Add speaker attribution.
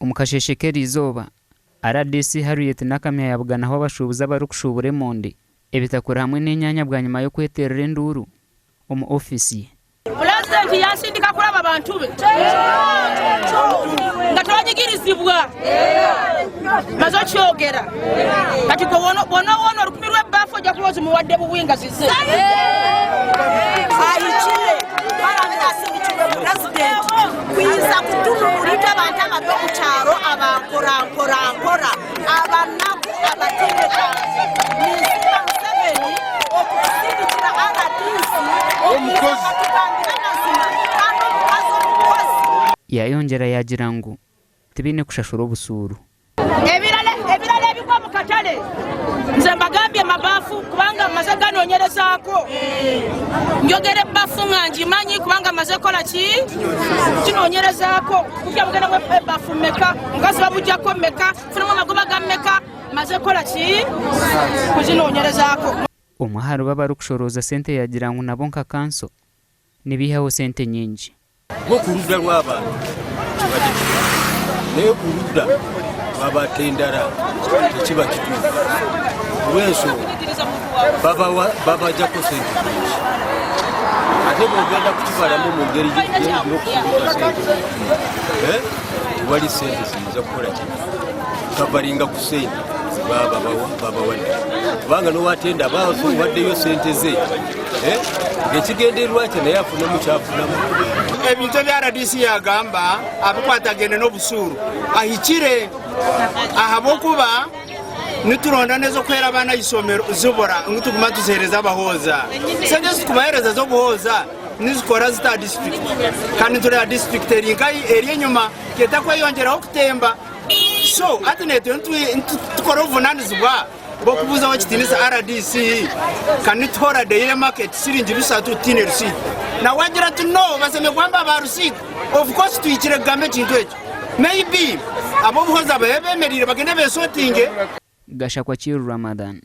Speaker 1: Omu kasheeshe k'eriizooba, rdc Harriet Nakamya yaabuganaho abashuubuzi abarikushuubura emondi, ebitakuri hamwe n'enyanya bwanyima y'okweteerera enduuru omu ofiisi ye.
Speaker 2: Pulezidenti yansindika kuraba abantu be nga tobanyigirizibwa maze okyogera kati gwe bw'onoowona orukumi rw'ebaafu ojja kuba ozimuwadde bubi nga zize.
Speaker 3: Ahikire ku araabe asindikirwe Purezidenti kwija kutununura itwe abantu abari omu kyaro aba nkora nkora nkora, abanaku abataine kantu. Ninsiima Museveni okutusindikira rdc okwija akatugambira amazima kandi omukazi omukozi.
Speaker 1: Yayongyera yaagira ngu tibaine kushashura obusuuru.
Speaker 2: Ebirala ebirala ebigwa omu katale nze mbagambye mabafu kubanga maze ganonyerezaako. Njogera ebbafu nga ngimanyi kubanga maze kukola ki? Kinonyerezaako. Kutya mugendamu ebbafu meka, omukazi bamujjako meka, funamu amagoba ga meka, maze kukola ki? Kuzinonyerezaako.
Speaker 1: Omwe aharibo abarikushorooza sente yaagira ngu nabo nka kanso nibaihaho sente nyingi.
Speaker 4: Bo ku ludda lw'abantu kibadde kituufu, naye ku ludda lw'abatendara tekiba kituufu olw'ensonga babajjako sente nyingi ate bw'ogenda kukibalamu mu ngeri y'okusuubuza sente eh, tewali sente ziyinza kukola ki kavaringa ku sente zebabawadde kubanga nowatenda aba waddeyo sente ze Eh? Ng'ekigendererwa kye naye afunemu kyafunamu.
Speaker 5: Ebintu ebi rdc yagamba abikwatagaine n'obusuuru ahikire ahabw'okuba nituronda n'ez'okuheera abaana aha ishomero zibura ngu tuguma tuziheereza abahooza. Sente ezi turikubaheereza z'obuhooza nizikora zita aha disiturikiti? Kandi nitureeba disiturikiti eri nkahi eri enyima etakweyongyeraho kutemba. So hati naitwe nitukora obuvunanizibwa. Bw'okubuuzaho ekitiinisa rdc kanituhora daily market siringi bishatu tutiine receipt nawe agira ati no basemeriire kuhamba aba receipt of course tuhikire kugamba ekintu ekyo maybe ab'obuhoza babe bemereire bagende besotinge.
Speaker 1: Gashakwa Kiiru Ramadhan.